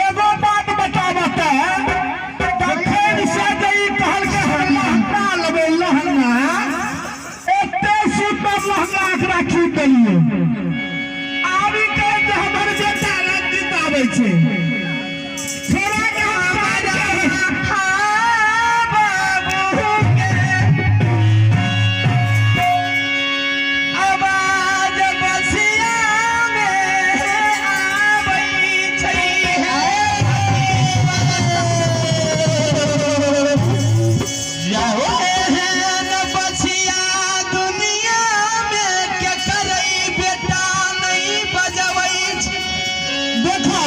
एगो बात बताबऽ तऽ तखन से जे ई कहलकै हम लहंगा लेबै लहंगा, एते सुन्दर लहंगा एकरा की देलियै। आब ई कहै जे हमर बेटा रंजीत आबै छै। छोड़ा के हम काज आवाज बसिया में आबै छै। एहन बसिया दुनिया में के करै बेटा नहीं बजबै छै। देखा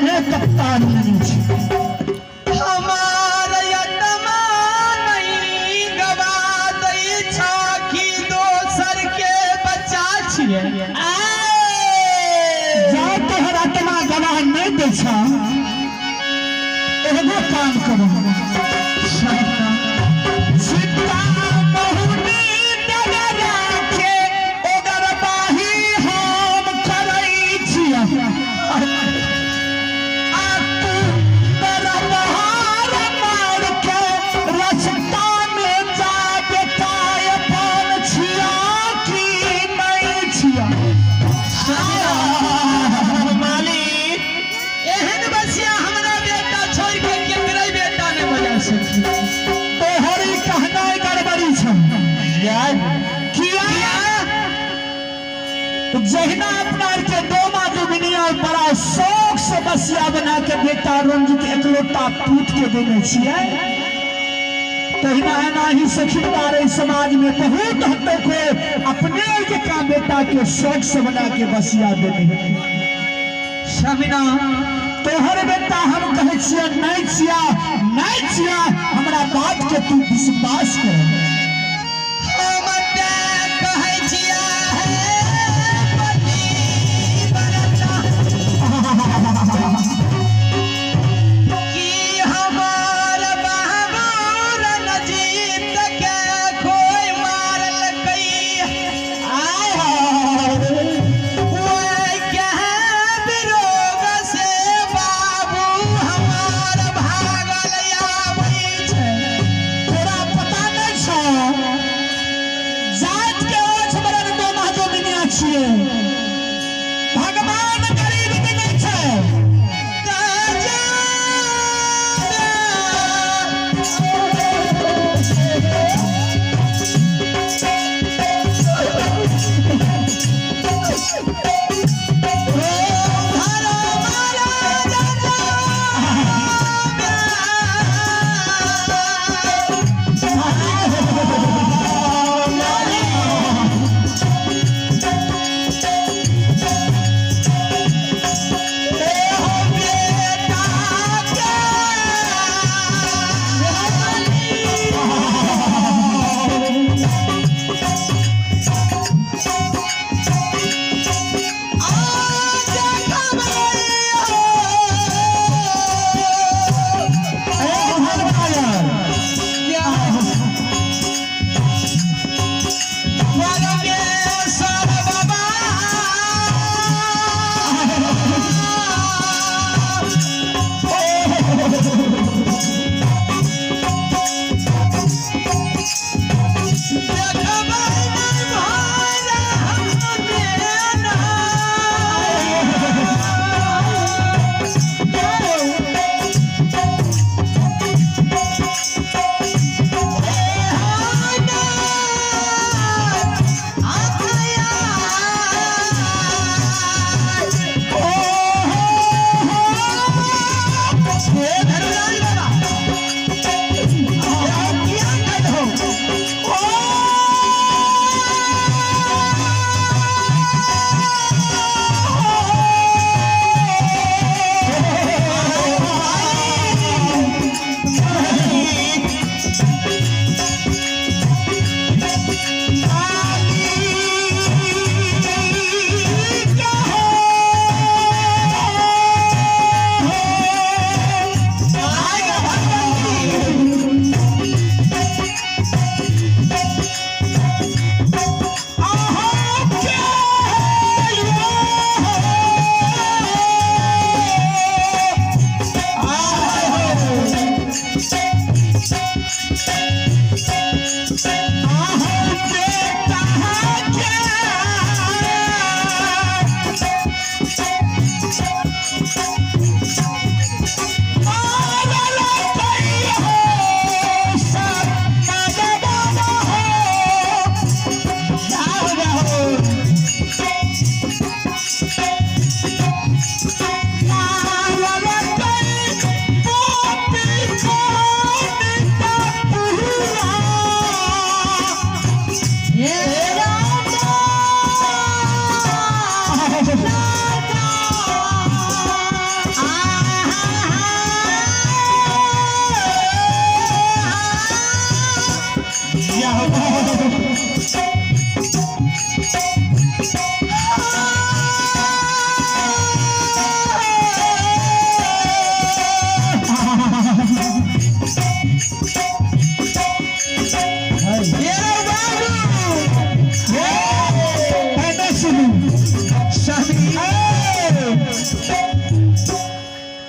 ने कप्तान छै। हमार आत्मा नहीं गवा दै छ कि दोसर के बच्चा छियै। जा तोहर आत्मा गवाह नहि दै छ, एगो काम करो, सीता बहुनी डगरा के ओकर बाही हम करै छियै, आ तू तोरा बहार मार के रस्ता में जा बेटा अपन छिया कि नहि छिया। मालिक, एहन बसिया हमरा बेटा छोड़ के केकरे बेटा ने बजा सकी। तोहर ई कहनाइ गड़बड़ी छौ। किया? जहिना अपना आर के डोमा दुबिनिया बड़ा शौक से बसिया बना के बेटा रंजित एकलोटा पूत के देने छियै, तहिना एना ही सखीदार एहि समाज में बहुत हद तक अपने आर के का बेटा के शौक से बना के बसिया देने। शमीना, तोहर बेटा हम कहै छियै नहि छिया, नहि छिया, हमरा बात के तू विश्वास कर। हम तें कहै छियै हे पति बरता कि हमार बाबू रणजीत के कोई मारलकै। आय हाय, ओहि के विरोग से बाबू हमार भागल आबै छै। तोरा पता नहि छौ?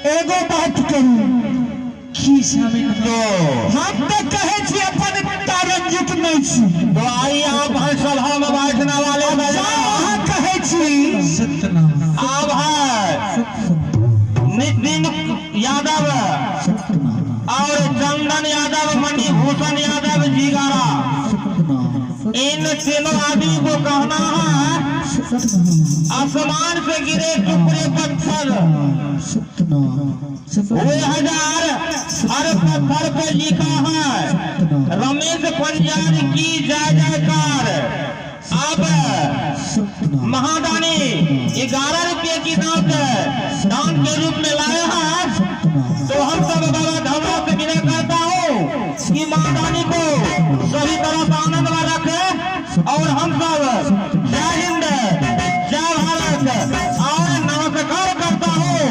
एगो बात करू की स्वामी? तो हम तो कहे छी अपन पिता रंजित नहीं छी। तो आइए आप हैं सभा में बैठने वाले जा अहाँ कहे छी। सत्यनाम। आप है नितिन यादव और चंदन यादव, मणिभूषण यादव जीगारा, इन तीनों आदमी को कहना है आसमान से गिरे टुकड़े पत्थर वे हजार हर पत्थर पे लिखा है रमेश पंजाब की जय जयकार। अब महादानी 11 रुपये की नोट दान के रूप में लाए हैं, तो हम सब बाबा धर्मा से विनय करता हूँ कि महादानी को सभी तरह से आनंद में रखे और हम सब जय हिंद जय भारत और नमस्कार करता हूँ।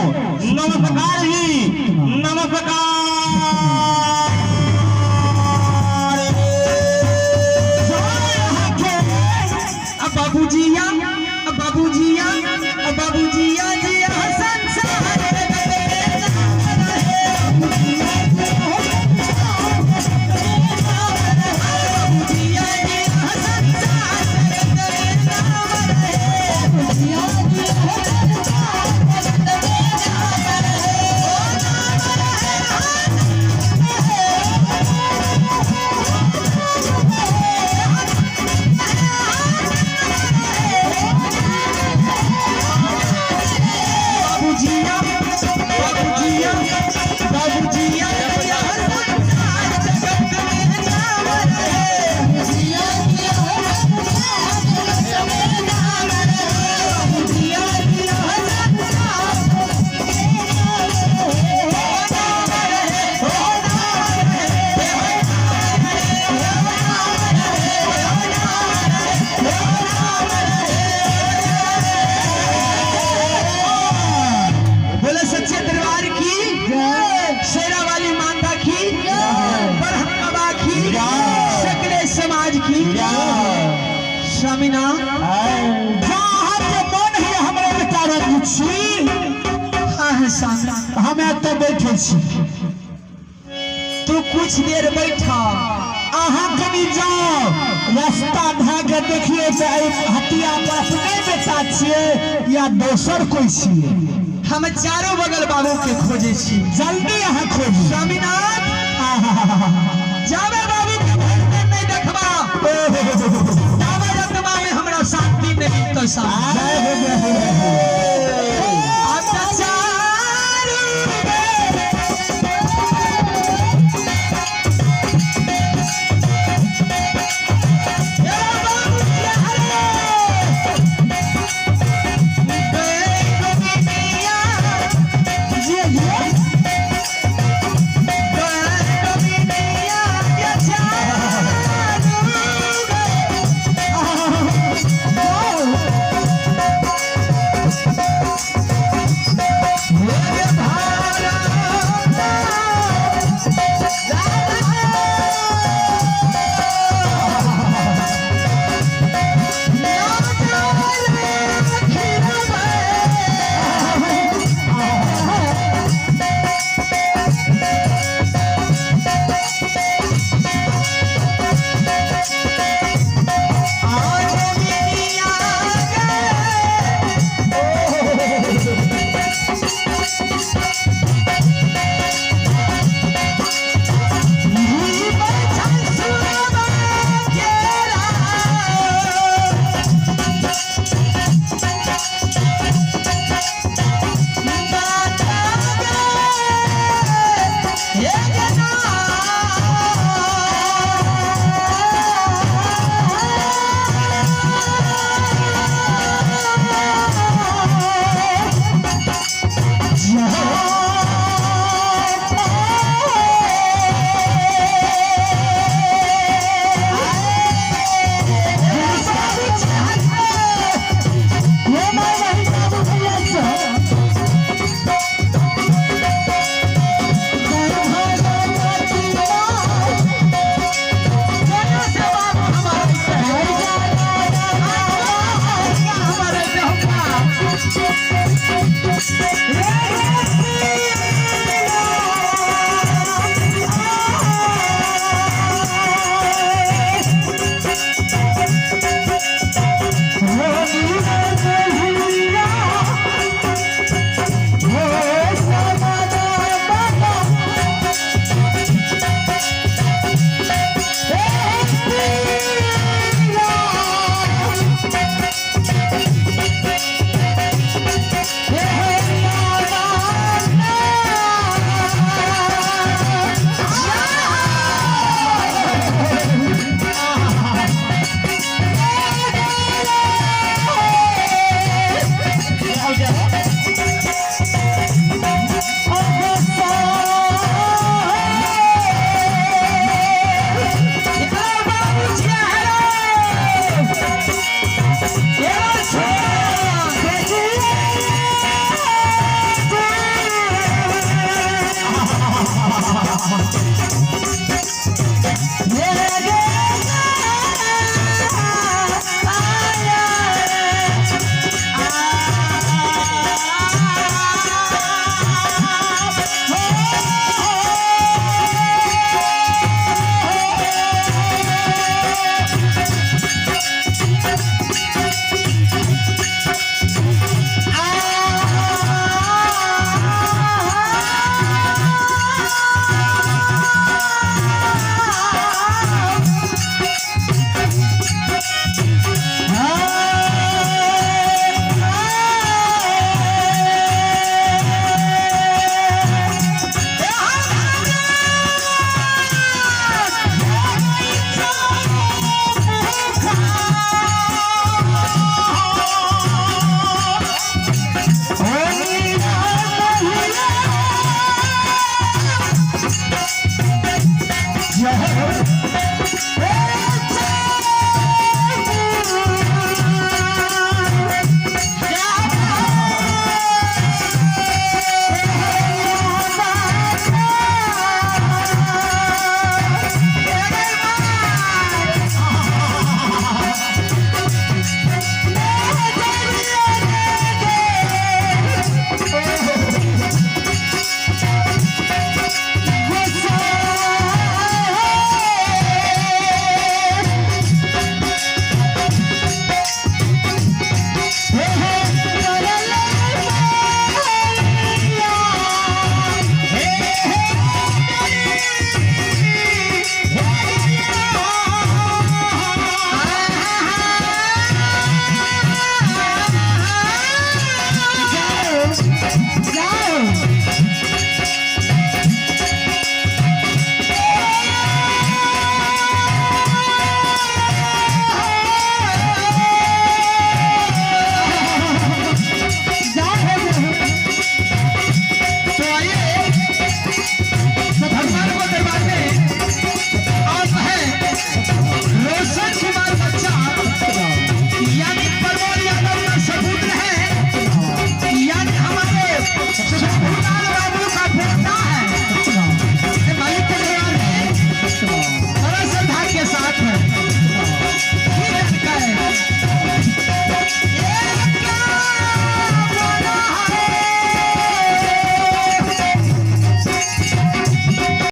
नमस्कार ही नमस्कार। अहाँके अब बाबूजिया, अब बाबूजिया, अब बाबूजिया जी संसार बाबूजिया, बाबूजिया, बाबूजिया संसार जगत में नाम रहे। बोले सच्चे दरबार की, शेरा वाली माता की, बरहम बाबा की, सकले समाज की। स्वामीनाथ जा अहाँके मन है हमरे बेटा रंजित छी। हाँ है स्वामी। हम एतऽ बैठे छी। तू कुछ देर बैठा। अहाँ कनी जाओ रास्ता धऽ के देखिए जे एहि हटिया पर अपने बेटा छियै या दोसर कोई छियै। हम चारों बगल बाबू के खोजे छी। जल्दी अहाँ खोजू। स्वामीनाथ जावे बाबू के भर दिन नहीं देखबा, तावे रतमा में हमरा शांति नहीं मिलतो। जय हो जय हो।